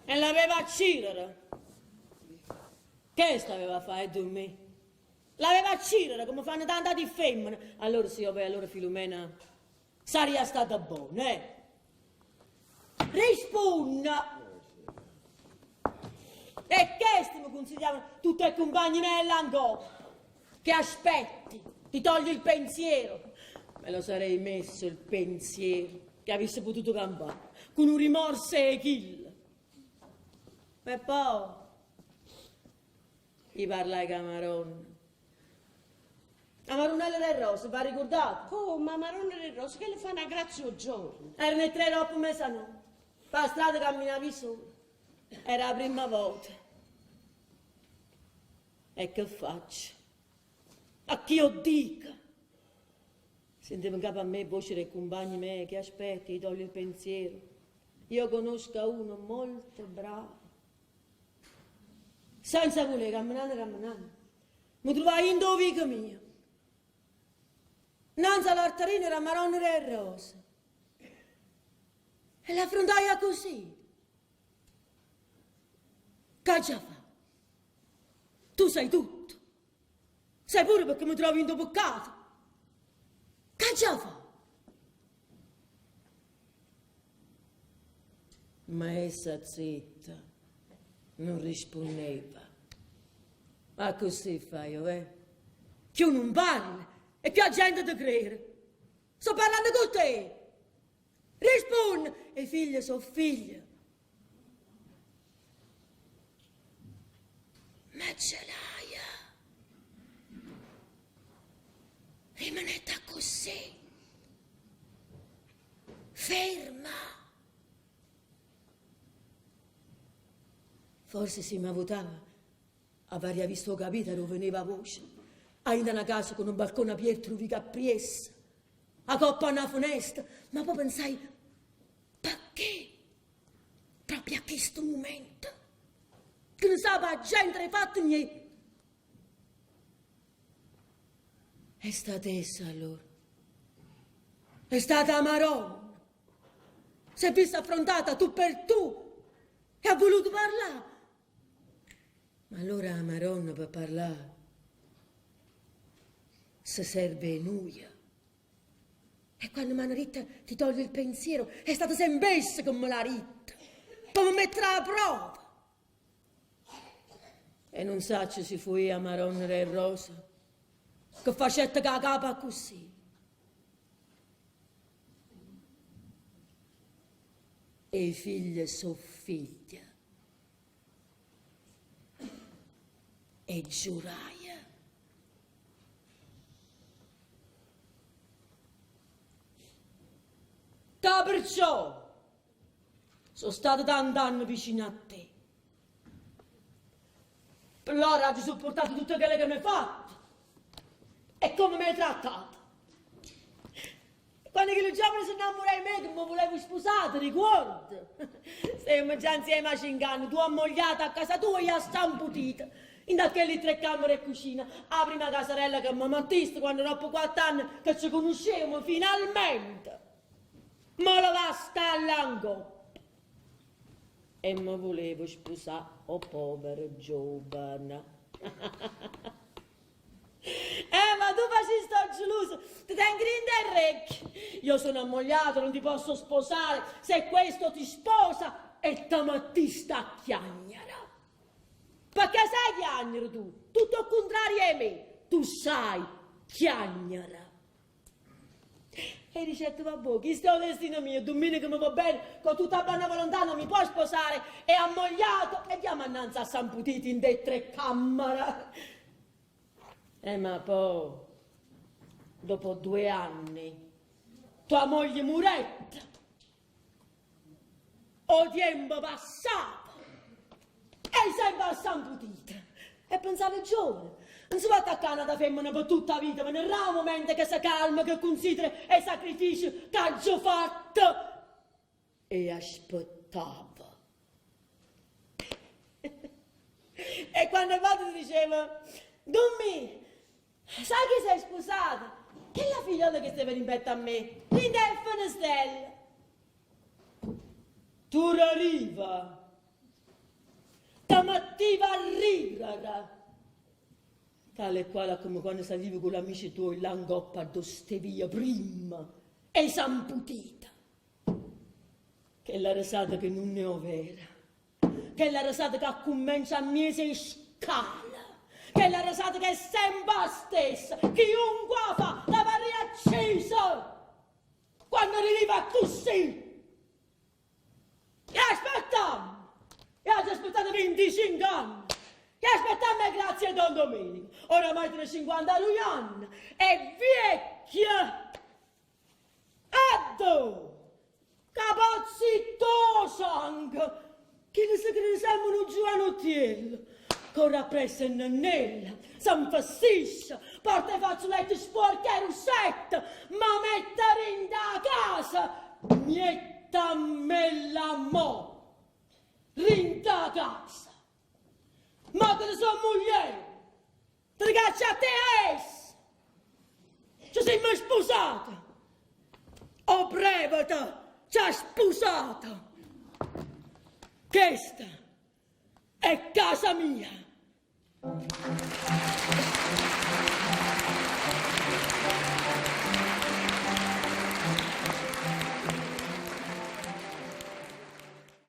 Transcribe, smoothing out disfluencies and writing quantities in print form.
E l'aveva accirere. Chesto aveva fa' e durmì. L'aveva accirere comme fanno tant'ati femmene. Allora sì, ovè, allora Filumena sarria stata bona, eh. Rispunne! E chesto me cunsigliavano tutte 'e cumpagne meje là 'ncoppa. Che aspetti? Ti togli il pensiero. Me lo sarei messo il pensiero che avisse potuto campà cu nu rimorso 'e chillo. E poi io parlai cu 'a Maronna. A Marunnella d' 'e rose, v'arricurdate? Comme, 'a Maronna d' 'e rose? Chella fa na grazia 'o giorno. Erano 'e ttre doppo mesanotte. P' 'a strada camminavo io sola. Era 'a primma vota. E che faccio? A chi 'o ddico? Sentevo 'ncapo a me 'e voce d' 'e cumpagne meje, che aspetti, ti togli il pensiero. Io conosco a uno molto bravo. Senza vulè, cammenanno cammenanno, me truvaje 'int' 'o vico mio. Nnanze a ll'altarino d' 'a Maronna d' 'e rose. E l'affruntaje accussì. Ch'aggia fa? Tu sai tutto. Sai pure pecché me trovo 'int' 'o peccato. Ch'aggia fa? Ma essa zitta, nun rispunneva. Accussì fai, ovè? Cchiù nun parle e cchiù 'a gente te crere. Sto parlanno cu te! Rispunne! 'E figlie so' figlie. Ma ce l'haje? Rimanette accussì, ferma. Forse si m'avutava avarria visto 'o capito arò veneva 'a voce, 'a dint' 'a na casa cu nu balcone apierto nu vico appriesso, 'a coppa a na fenesta, ma po' pensai, pecché proprio a chistu mumento? Che ne sape 'a gente d' 'e fatte miei? È stata essa allora. È stata 'a Maronna. S'è vista affrontata tu per tu e ha vuluto parlà. Ma allora 'a Maronna pe parlà se serve 'e nuje. E quanno m'hanno ditto ti togli il pensiero è stata sempe essa che me l'ha ditto, pe me mettere 'a prova. E nun saccio si fuje 'a Maronna d' 'e rose che facette cu 'a capa accussì. 'E figlie so' figlie. E giuraje. Ca perciò so' stato tant'anne vicino a te. Pe lloro aggio supportato tutto chello che m'hê fatto e comme m'hê trattato. Quanno chillu giovane se 'nnammuraje 'e me che me vulevo spusà, te ricuorde? Stevemo già 'nzieme 'a cinch'anne, tu ammogliata a casa tua e io a San Putito, dint' a chelli tre cammere e cucina, 'a primma casarella che me mettiste quanno doppo quatt'anne che ce cunuscevemo, finalmente me levaste 'a llà 'ncoppa e me vulevo spusà 'o povero giovane. Eh, ma tu faciste 'o geluso, te tengo dint' 'e rrecchie. Io sono ammogliato, non ti posso sposare, se questo ti sposa e te mettiste a chiagnere. Pecché sai chiagnere tu, tutto 'o cuntrario 'e me, tu sai chiagnere. E dicette, Vabbuò, chisto è 'o destino mio, Dummineco me vò bene, con tutta 'a bona volontà non mi può sposare, è ammogliato e ghiammo annanze a San Putito 'int' 'e tre cammere. Eh ma po', dopo due anni, tua moglie murette. O tiempo passava e i' sempe a San Putito. E pensavo giovane, nun se po' attaccà a n'ata femmena pe tutta 'a vita, venerrà 'o momento che se calma, che considera 'e sacrifici ch'aggio fatto. E aspettavo. E quanno 'e vote te dicevo, Dummì, sai chi s'è spusata? Chella figliola che steva rimpetto a me, dint' 'e fenestelle. Tu rarive. Te mettive a rirere. Tale e quale comme quanno saglive cu ll'amice tuoi là 'ncoppa addò stev'io primma 'e San Putito. Chella resata che nun è overa. Chella resata che accummencia a miezo 'e scale. Chella resata che è sempe 'a stessa. Chiunque 'a fa l'avarria acciso. Quanno ririve accussì. E aspettammo! E aggio aspettato 25 anne! E aspettammo 'e grazie 'e Don Domenico! Oramai tene 52 anne! È viecchio! Addò? Capazzitto 'o sango! Chillo se crede sempe nu giuvanottiello! Corre appresso 'e nennelle, se 'nfessisce, porta 'e fazzuletti spuorche 'e russetto, ma mette dint' 'a casa, miettammella mò! Dint' 'a casa! Ma te ne so' mugliera! Te ne caccio a te e a essa! Ce simme spusate! O prevete c'ha spusato! Chesta è casa mia!